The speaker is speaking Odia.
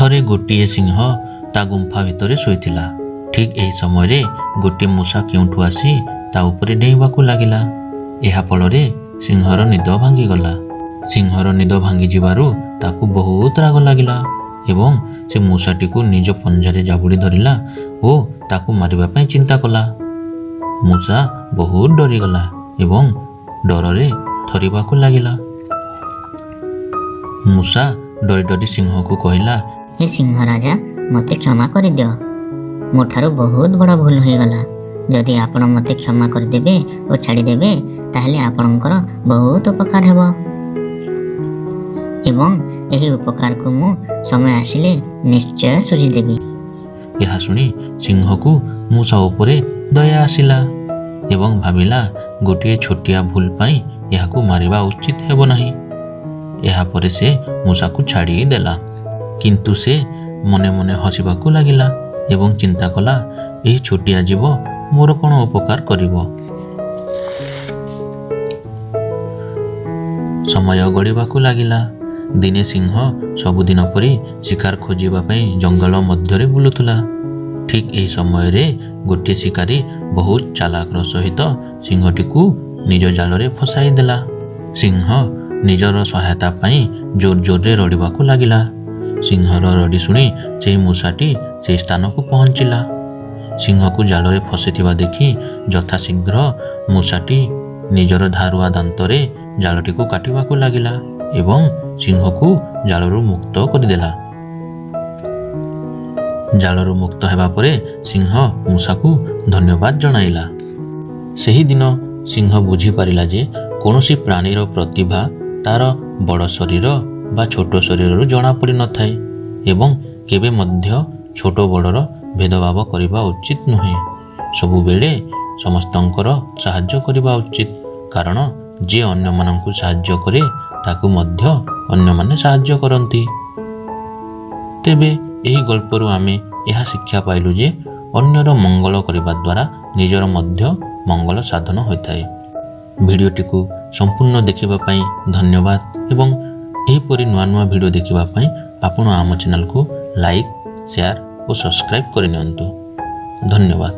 ଥରେ ଗୋଟିଏ ସିଂହ ତା ଗୁମ୍ଫା ଭିତରେ ଶୋଇଥିଲା। ଠିକ୍ ଏହି ସମୟରେ ଗୋଟିଏ ମୂଷା କେଉଁଠୁ ଆସି ତା ଉପରେ ଡେଇଁବାକୁ ଲାଗିଲା। ଏହା ଫଳରେ ସିଂହର ନିଦ ଭାଙ୍ଗିଗଲା। ସିଂହର ନିଦ ଭାଙ୍ଗିଯିବାରୁ ତାକୁ ବହୁତ ରାଗ ଲାଗିଲା ଏବଂ ସେ ମୂଷାଟିକୁ ନିଜ ପଞ୍ଝାରେ ଜାବୁଡ଼ି ଧରିଲା ଓ ତାକୁ ମାରିବା ପାଇଁ ଚିନ୍ତା କଲା। ମୂଷା ବହୁତ ଡରିଗଲା ଏବଂ ଡରରେ ଥରିବାକୁ ଲାଗିଲା। ମୂଷା ଡରି ଡରି ସିଂହକୁ କହିଲା, ହେ ସିଂହ ରାଜା, ମୋତେ କ୍ଷମା କରିଦିଅ। ମୋ ଠାରୁ ବହୁତ ବଡ଼ ଭୁଲ ହୋଇଗଲା। ଯଦି ଆପଣ ମୋତେ କ୍ଷମା କରିଦେବେ ଓ ଛାଡ଼ିଦେବେ, ତାହେଲେ ଆପଣଙ୍କର ବହୁତ ଉପକାର ହେବ ଏବଂ ଏହି ଉପକାରକୁ ମୁଁ ସମୟ ଆସିଲେ ନିଶ୍ଚୟ ସୁଝିଦେବି। ଏହା ଶୁଣି ସିଂହକୁ ମୂଷା ଉପରେ ଦୟା ଆସିଲା ଏବଂ ଭାବିଲା, ଗୋଟିଏ ଛୋଟିଆ ଭୁଲ ପାଇଁ ଏହାକୁ ମାରିବା ଉଚିତ ହେବ ନାହିଁ। ଏହାପରେ ସେ ମୂଷାକୁ ଛାଡ଼ି ଦେଲା। କିନ୍ତୁ ସେ ମନେ ମନେ ହସିବାକୁ ଲାଗିଲା ଏବଂ ଚିନ୍ତା କଲା, ଏହି ଛୋଟିଆ ଜୀବ ମୋର କ'ଣ ଉପକାର କରିବ? ସମୟ ଗଡ଼ିବାକୁ ଲାଗିଲା। ଦିନେ ସିଂହ ସବୁଦିନ ପରି ଶିକାର ଖୋଜିବା ପାଇଁ ଜଙ୍ଗଲ ମଧ୍ୟରେ ବୁଲୁଥିଲା। ଠିକ୍ ଏହି ସମୟରେ ଗୋଟିଏ ଶିକାରୀ ବହୁତ ଚାଲାକର ସହିତ ସିଂହଟିକୁ ନିଜ ଜାଲରେ ଫସାଇ ଦେଲା। ସିଂହ ନିଜର ସହାୟତା ପାଇଁ ଜୋର ଜୋରରେ ରଡ଼ିବାକୁ ଲାଗିଲା। ସିଂହର ରଡ଼ି ଶୁଣି ସେହି ମୂଷାଟି ସେହି ସ୍ଥାନକୁ ପହଞ୍ଚିଲା। ସିଂହକୁ ଜାଲରେ ଫସିଥିବା ଦେଖି ଯଥାଶୀଘ୍ର ମୂଷାଟି ନିଜର ଧାରୁଆ ଦାନ୍ତରେ ଜାଲଟିକୁ କାଟିବାକୁ ଲାଗିଲା ଏବଂ ସିଂହକୁ ଜାଲରୁ ମୁକ୍ତ କରିଦେଲା। ଜାଲରୁ ମୁକ୍ତ ହେବା ପରେ ସିଂହ ମୂଷାକୁ ଧନ୍ୟବାଦ ଜଣାଇଲା। ସେହିଦିନ ସିଂହ ବୁଝିପାରିଲା ଯେ କୌଣସି ପ୍ରାଣୀର ପ୍ରତିଭା ତାର ବଡ଼ ଶରୀର ବା ଛୋଟ ଶରୀରରୁ ଜଣାପଡ଼ିନଥାଏ ଏବଂ କେବେ ମଧ୍ୟ ଛୋଟ ବଡ଼ର ଭେଦଭାବ କରିବା ଉଚିତ ନୁହେଁ। ସବୁବେଳେ ସମସ୍ତଙ୍କର ସାହାଯ୍ୟ କରିବା ଉଚିତ, କାରଣ ଯିଏ ଅନ୍ୟମାନଙ୍କୁ ସାହାଯ୍ୟ କରେ ତାକୁ ମଧ୍ୟ ଅନ୍ୟମାନେ ସାହାଯ୍ୟ କରନ୍ତି। ତେବେ ଏହି ଗଳ୍ପରୁ ଆମେ ଏହା ଶିକ୍ଷା ପାଇଲୁ ଯେ ଅନ୍ୟର ମଙ୍ଗଳ କରିବା ଦ୍ୱାରା ନିଜର ମଧ୍ୟ ମଙ୍ଗଳ ସାଧନ ହୋଇଥାଏ। ଭିଡ଼ିଓଟିକୁ ସମ୍ପୂର୍ଣ୍ଣ ଦେଖିବା ପାଇଁ ଧନ୍ୟବାଦ ଏବଂ ଏହିପରି ନୂଆ ନୂଆ ଭିଡ଼ିଓ ଦେଖିବା ପାଇଁ ଆପଣ ଆମ ଚ୍ୟାନେଲକୁ ଲାଇକ୍, ସେୟାର ଓ ସବସ୍କ୍ରାଇବ୍ କରିନିଅନ୍ତୁ। ଧନ୍ୟବାଦ।